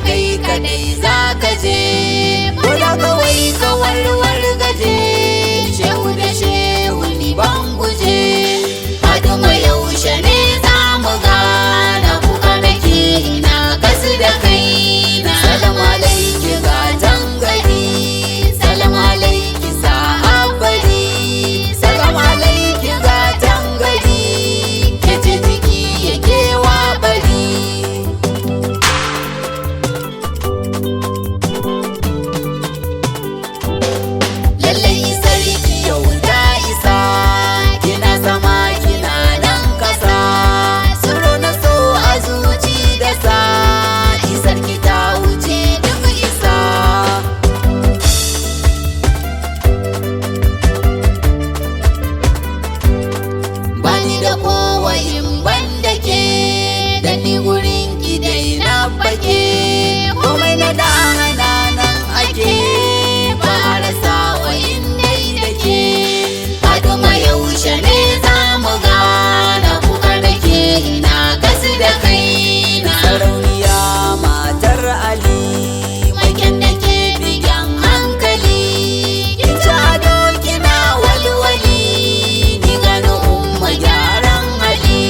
Kai kadai za ka je, bola kawai ka warwar gaje, shehu da shehu ni ban guje. Fatima yaushe ne za mu gana kuka nake ina kasu da kaina. Salamu alaiki gatan gari, salamu alaiki sahabari, salamu alaiki gatan gari, kece jiki yake wa bari. Sarauniya matar Ali, mai kyan da ke bigen hankali, kin ci ado kina walwali, ni gano umma gyaran hali.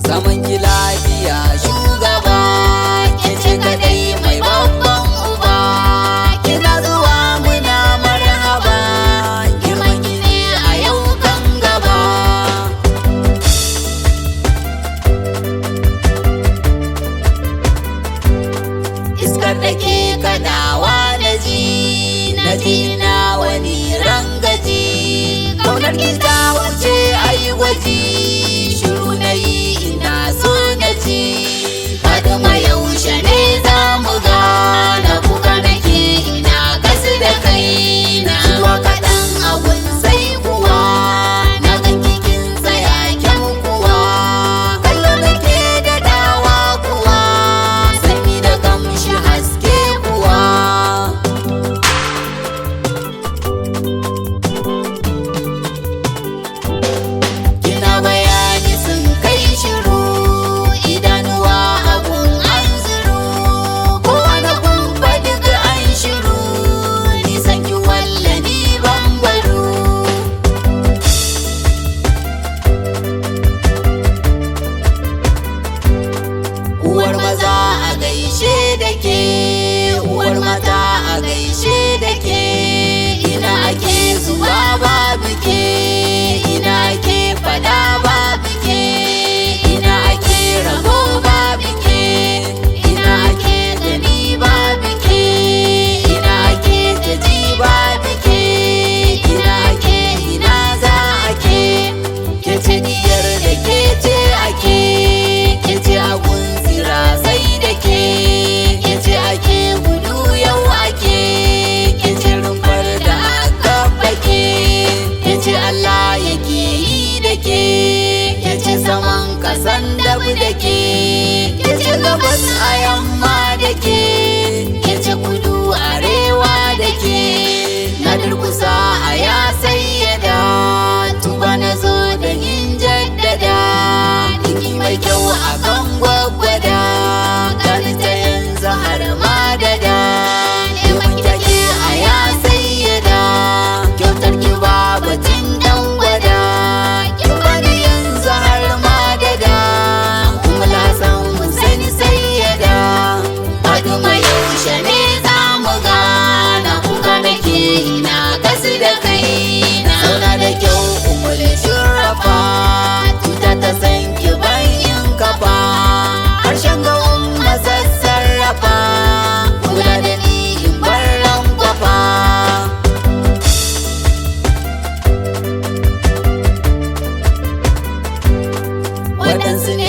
Zaman ki lafiya shugaba, ke ce kadai mai babban uba, kina zuwa muna marhaba, girman ki ne a yau kan gaba. Iskar da ke kadawa na ji, na ji na wani rangaji, kaunar ki ta wuce ayi gwaji, shiru na yi ina so na ji. Waɗansu ne.